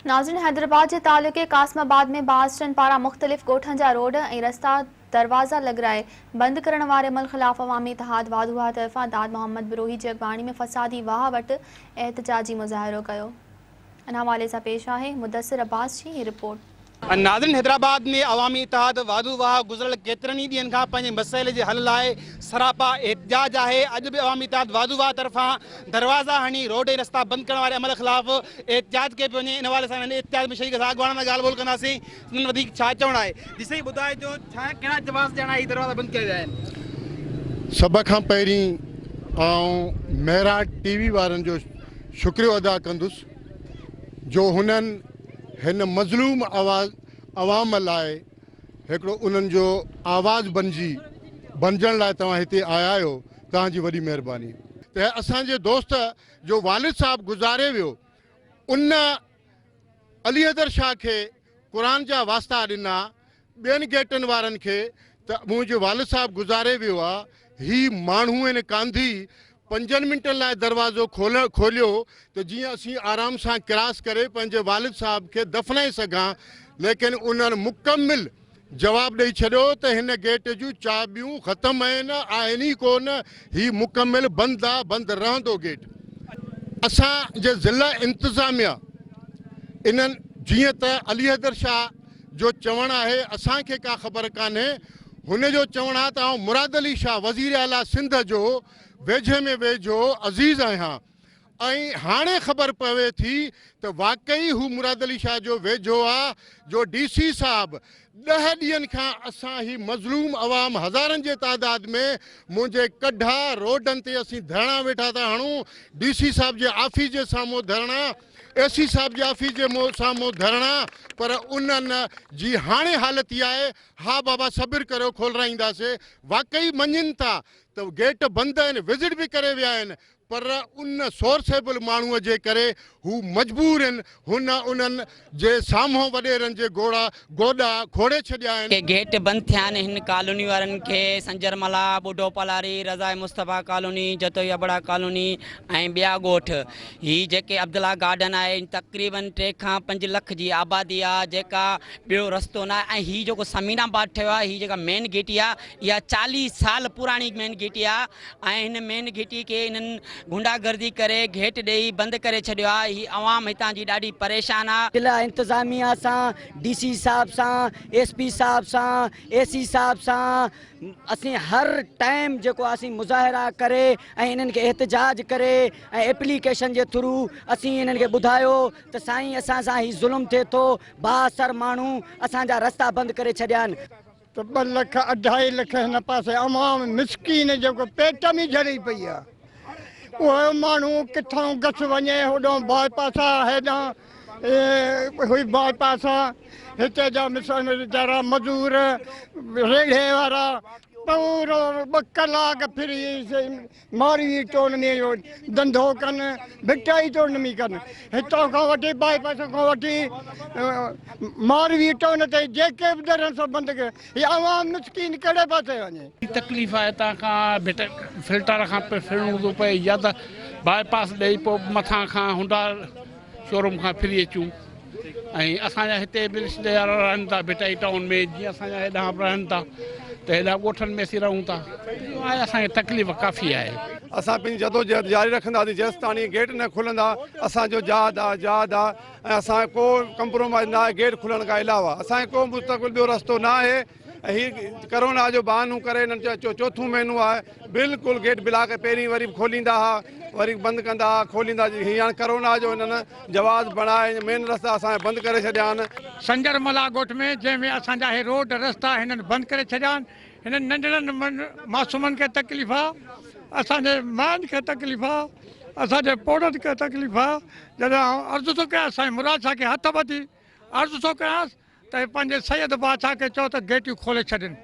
ناظرين حيدرآباد جي تعلقي قاسم آباد ۾ بااثرن پاران مختلف ڳوٺن جا روڊ ۽ رستا دروازا لڳرائي بند ڪرڻ واري عمل خلاف عوامي اتحاد واڌوواهه طرفان داد محمد بروهي جي اڳواڻي ۾ فسادي واهه وٽ احتجاجي مظاهرو ڪيو ان حوالي سان پيش آهي مدثر عباس جي هي رپورٽ. ناظرين حيدرآباد ۾ عوامي اتحاد واڌو واهه گذريل ڪيترن ئي ڏينهن کان پنهنجي مسئلي جي حل لاء سراپا احتجاج آهي اڄ به عوامي اتحاد واڌو واهه طرفان دروازا هڻي روڊ ۽ رستا بند ڪرڻ واري عمل خلاف احتجاج ڪيو پيو وڃي ان حوالي سان هن احتجاج ۾ شريڪ اسان اڳواڻن سان ڳالهه ٻولهه ڪنداسين سندن وڌيڪ ڇا چوڻ آهي جي سائين ٻڌائجو ڇا ڪهڙا جواز ڄاڻائي هي دروازا بند ڪيا ويا آهن. سڀ کان پهرين آئون مهراڻ ٽي وي وارن جو شڪريو ادا ڪندس جو هنن هن مظلوم عوام لاء هڪڙو انهن جو آواز بنجي بنجڻ لاء توهان هتي آيا آهيو توهان جي وڏي مهرباني. ته اسان جي دوست جو والد صاحب گذاري ويو ان علي حيدر شاهه کي قرآن جا واسطا ڏنا ٻين گيٽن وارن کي ته منهنجو والد صاحب گذاري ويو آ، هي ماڻهو هن ڪانڌي پنجن منٽن لاء دروازو کوليو ته جيئن اسين آرام سان ڪراس ڪري پنهنجي والد صاحب کي دفنائي سگهان ليڪن انهن مڪمل جواب ڏئي ڇڏيو ته هن گيٽ جون چاٻيون ختم آهن آهن ئي ڪو نه هي مڪمل بند آ بند رهندو گيٽ. اسان جي ضلع انتظاميه انهن جيئن ته علي حيدر شاهه جو چوڻ آهي اسان کي ڪا خبر ڪانهي، هن جو چوڻ آهي ته آئون مراد علي شاهه وزير اعليٰ سنڌ جو ويجهي ۾ ويجهو عزيز آهيان ۽ هاڻي خبر پوي ٿي ته واقعي هو مراد علي شاهه جو ويجهو آ جو ڊي سي صاحب ڏهه ڏينهن کان اسان هي مظلوم عوام هزارن جي تعداد ۾ منهنجي ڪڍا روڊن تي اسين ڌرڻا ويٺا ٿا هڻون ڊي سي صاحب جي آفيس جي سامهون ڌرڻا اي سي صاحب جي آفيس جي سامهون ڌرڻا پر انهن جي هاڻي حالت اها آهي ها بابا صبر ڪريو کولرائينداسي واقعي مڃين ٿا ته گيٽ بند آهن وزٽ به ڪري ويا آهن پر ان سورسيبل ماڻهوء جي ڪري هو مجبور آهن هن انهن جي سامهون وڏيرن جي گوڙا گوڏا کوڙي ڇڏيا آهن. ڪي گيٽ بند ٿيا آهن هن ڪالوني وارن کي سنجر ملاح، ٻڍو پلاري، رضاء مصطفيٰ ڪالوني، جتوئي ابڙا ڪالوني ۽ ٻيا ڳوٺ هي جيڪي عبدالله گارڊن آهي تقريبن ٽي کان پنج لک جي آبادي آ جيڪا ٻيو رستو ناهي ۽ هي جيڪو سمين آباد ٺهيو آ هي جيڪا مين گهٽي آ اها چاليهه سال پراڻي مين گهٽي آ ۽ هن مين گهٽي کي انهن غنڊا گردي ڪري گهيٽ ڏيئي بند ڪري ڇڏيو آ هي عوام هتان جي ڏاڍي پريشان آ. ضلع انتظاميا سان ڊي سي صاحب سان ايس پي صاحب سان اي سي صاحب سان اسين هر ٽائيم جيڪو آ اسين مظاهرا ڪري ۽ انهن کي احتجاج ڪري ۽ ايپليڪيشن جي ٿرو اسين انهن کي ٻڌايو ته سائين اسان سان هي ظلم ٿئي ٿو بااثر ماڻهو اسان جا رستا بند ڪري ڇڏيا آهن. ته ٻه لک اڍائي لک هن پاسي عوام مسڪين جيڪو پيٽ ۾ جهري پئي آ اهو ماڻهو ڪٿان گس وڃي هوڏانهن باء پاس آ هيڏانهن هئي باء پاس آ هتي جا ويچارا مزور ريڙهي وارا پورو ٻه ڪلاڪ ڦري ماروي ٽون ۾ اهو ڌنڌو ڪن ڀٽائي ٽون ۾ ڪن هتان کان وٺي باء پاس کان وٺي ماروي ٽون تائين جيڪي به در آهن سڀ بند ڪيا هي عوام مسڪين ڪهڙي پاسي وڃي. تڪليف آهي هتان کان ڀٽ فلٽر کان ڦرڻو ٿو پئي يا ته باء پاس ڏئي پوء مٿان کان هونڊا شوروم کان ڦري اچون ۽ اسان جا هتي به رشتيدار رهن ٿا ڀٽائي ٽائون ۾ جيئن اسان جا هيڏانهن به رهن ٿا ته هيڏانهن ڳوٺن ۾ اسين رهون ٿا اهو آهي اسان کي تڪليف ڪافي آهي. اسان پنهنجي جدوجهد جاري رکنداسين جيستاڻي گيٽ نه کلندا اسان جو جهاد آ جهاد آ ۽ اسان کي ڪو ڪمپرومائز نه آهي گيٽ کلڻ کان علاوه اسان کي ڪو مستقبل ٻيو رستو نه آهي ۽ هي ڪرونا جو بهانو ڪري هنن چيو چوٿون مهينو آهي بلڪل گيٽ بلاڪ پهرين وري به کوليندا ها وري بند ڪندا ها کوليندا هي هاڻ ڪرونا جو هنن جواز بڻائي مين رستا اسان جا بند ڪري ڇڏيا آهن. سنجر ملاح ڳوٺ ۾ جنهن ۾ اسان جا هي روڊ رستا هنن بند ڪري ڇڏيا آهن هنن ننڍڙن معصومن کي تڪليف آ اسان جي ماين کي تڪليف آ اسان جي پوڙهن کي تڪليف آ جڏهن آئون عرض ٿو ڪيان سائين مراد شاهه کي هٿ ٻڌي عرض ٿو ڪيانس ته پنهنجي سيد بادشاهه کي چئو ته گيٽيون کولي ڇڏين.